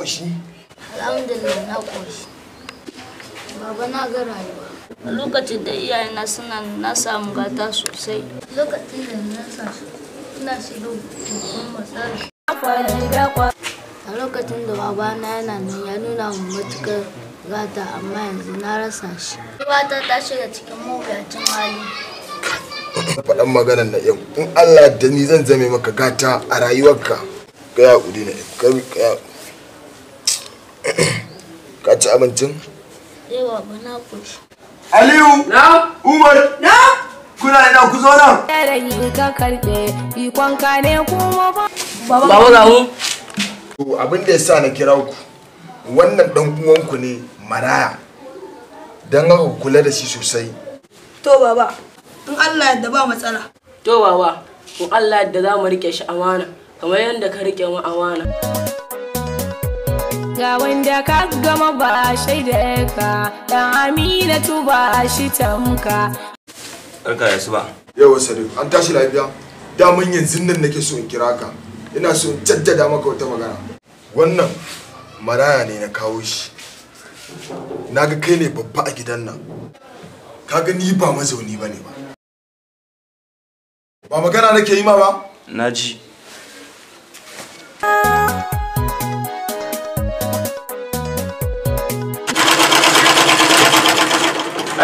Koshi? Alhamdulillah na koshi. Baba na ga rayuwa. A lokacin da iyayena suna na samu gata sosai. Lokacin da na sa su ina shiga babban matsala. A lokacin da babana yana nan ya nuna min matukar gata amma yanzu na rasa shi. Uwata ta shiga cikin mawuyacin hali. Faɗan maganar na yau in Allah da ni zan zame maka gata a rayuwarka. Ka yi haƙuri na yau. Ka ci abincin? Eh baba na koshi. Aliyu! Na? Umar! Na? Kuna ina ku zo nan? Ka karɓe ikonka ne kuma ba. Baba ga mu. To abin da yasa na kira ku wannan dan uwanku ne maraya. Dan haka ku kula da shi sosai. To baba, in Allah yadda ba matsala. To baba, in Allah yadda za mu rike shi amana kamar yadda ka rike mu amana. Ga wanda ka gama ba shaida ka, dan Aminatu ba shi tamka. Barka da asuba. Yawa Sadiq, an tashi lafiya? Daman yanzu nan nake so in kira ka. Ina so in jaddada maka wata magana. Wannan maraya ne na kawo shi. Naga kai ne babba a gidan nan. Kaga ni ba mazauni bane ba. Ba magana nake yi ma ba? Naji.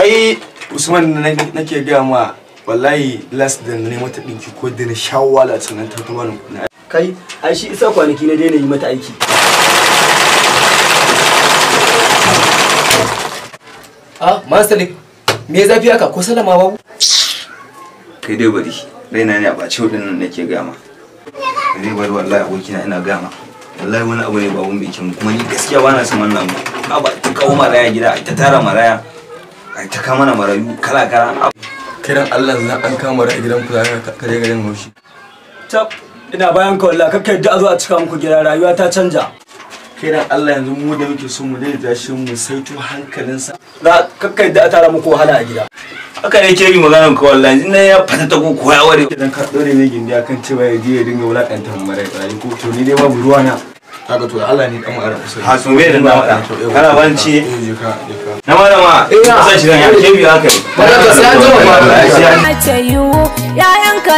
Ai Usman nake gaya ma wallahi last da ne mata dinki ko da na shawala sannan ta ta bani kuɗi. Kai ai shi isa kwanaki na daina yi mata aiki. Ah, Master me zafi haka ko salama babu? Kai dai bari raina ne a ɓace waɗannan nake gaya ma. Kai dai bari wallahi abokina ina gaya ma. Wallahi wani abu ne babu mai kyau kuma ni gaskiya ba na son wannan abu. Ba ta kawo maraya gida ta tara maraya. Ai ta kama mana marayu kala kala. Kiran Allah zan an kama marayu gidan ku zaka ka je garin haushi. Tab ina bayan ka wallahi kakka yadda a zo a cika muku gida rayuwa ta canja. Kiran Allah yanzu mu da muke so mu daidaita shi mu saito hankalinsa. Za kakka yadda a tara muku wahala a gida. Haka ne ke yi maganar ka wallahi yanzu nan ya fata ta ko ya ware. Idan ka dore mai gindi akan cewa ya je ya dinga wulakanta marayu ko to ni dai babu ruwa na. Kaga to Allah ne dan mara kusa. Ha sun bai da na wada. Kana ban ci. Eh je ka je ka. Na malama eh ka san shi dan ya ke biya kai. Malama sai an jima fa. Ta yiwu 'ya'yanka